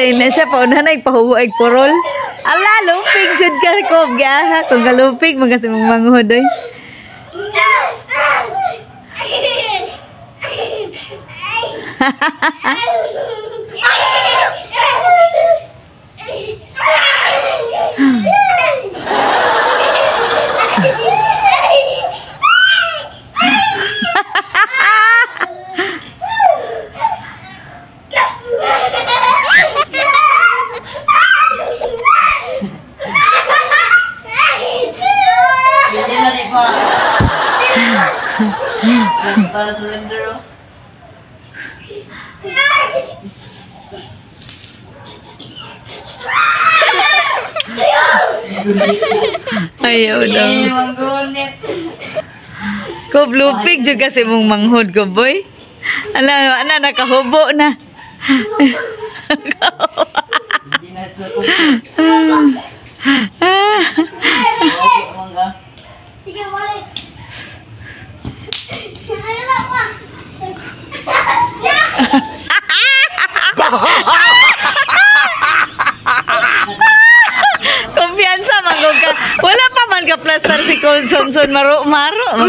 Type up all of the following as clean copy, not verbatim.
Day na siya pa una na ipahubo ay purol. Ala, lupig jud ka ko gaha kung galupig mga sa mong manghod oy. Ayaw daw. Kob, lupig jud kasi mong manghod ko, boy. Ala, ana nakahubo na. Kumpiyansa man ka. Wala pa man ka plastar si Sonson maro-maro.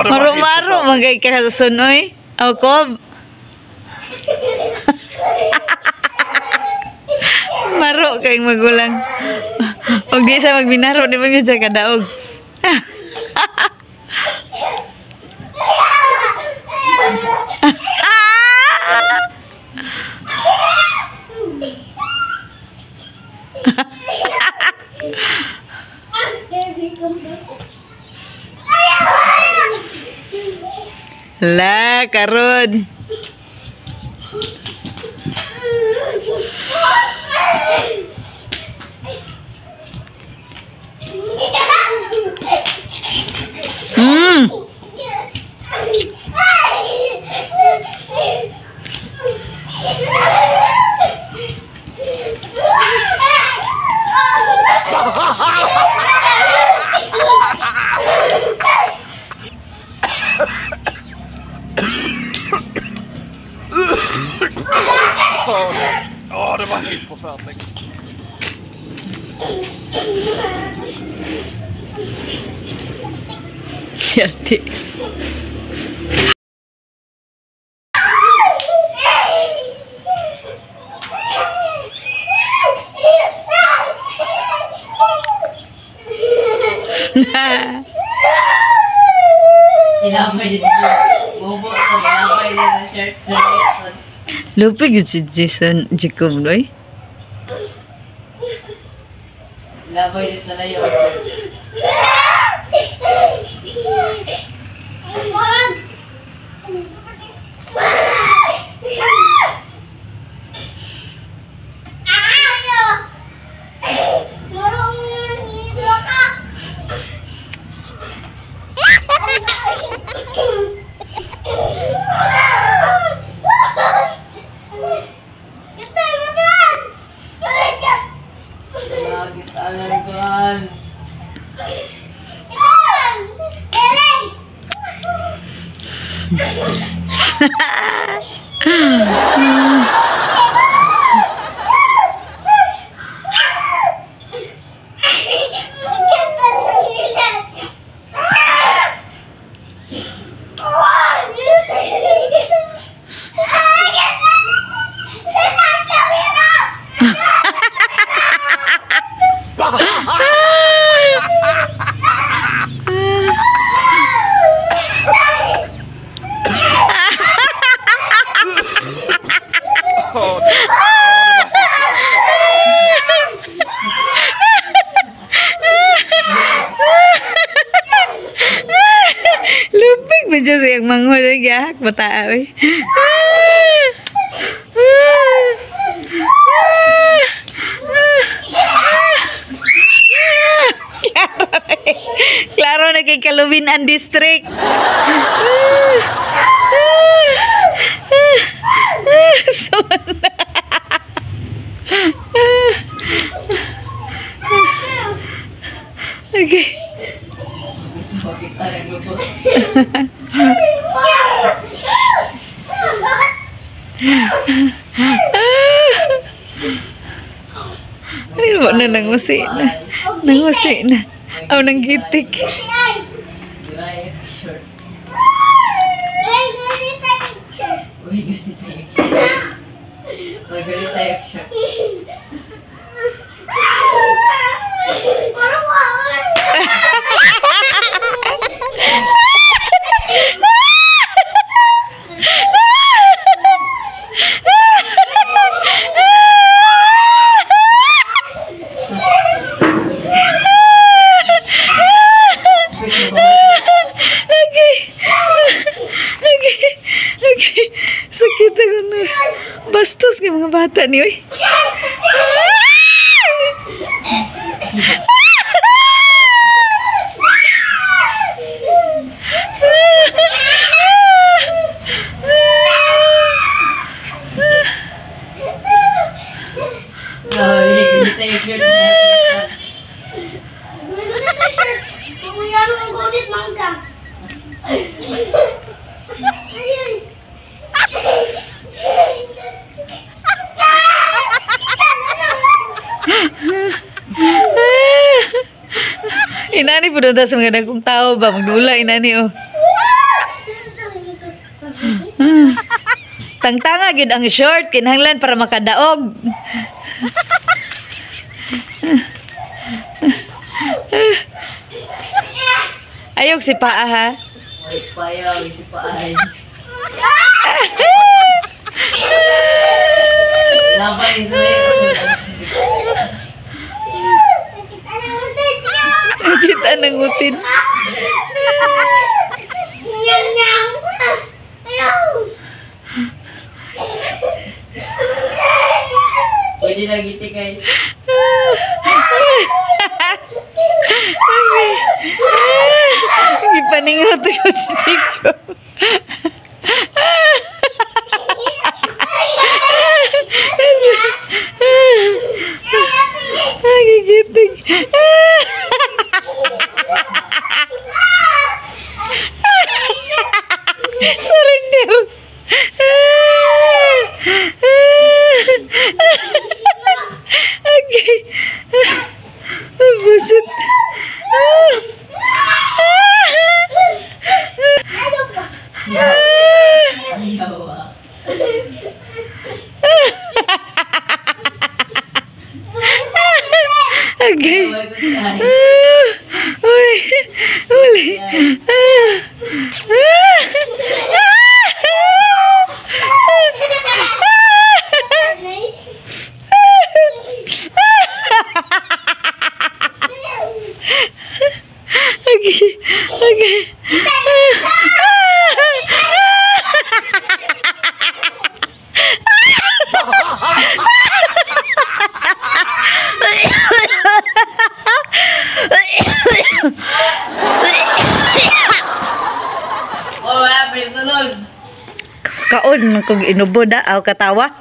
Maro-maro magay ka son oy. O kob. Maro kay magulang. Og di sa magbinaro di man gyud siya kadaog. La karon. Åh, det var helt forferdelig. Jadi. Lupig yun si Jason Jacob, noy? Laboy dito na yun. Lupig ba dyan siyang manghulog yak? Bata, oy. Klaro na kay Kalubin ang district. So, okay. Na, nangusi na. Nangusi na. Aw, nanggitik. Ay! Di ba short? Ay, ganito picture. Uy, ganito yung short. Uy, ganito yung short. Parang wow. Okay. Okay. Okay. Sakit ako na. Bastos ng mga bata ni, oy. No, ganito yung short. May ganito shirt. Kung may ano ang gunit, mangga. Ayun. Inani po doon sa mga dagkong tao ba? Magdula, inani, oh. Tangtanga gid ang short kinahanglan para makadaog. Ayog si paa ha. Uy, payaw, isi pa ay. Labay, ito. Kita ng utin. Nyang nyang. Ayaw. Pwede na gitik ay. Gipaningot ko si Chico. Ay, gigiting. Surrender. Okay. Busit. Ayaw ah. Okay. Ayaw ko si ay. Uy, uli. Okay. Okay. Oh, wala pa yung sunod. Kaon kung inubo da aw katawa.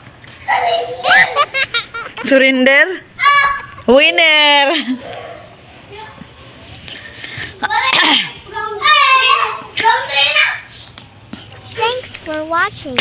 Surrender. Winner. Thanks for watching.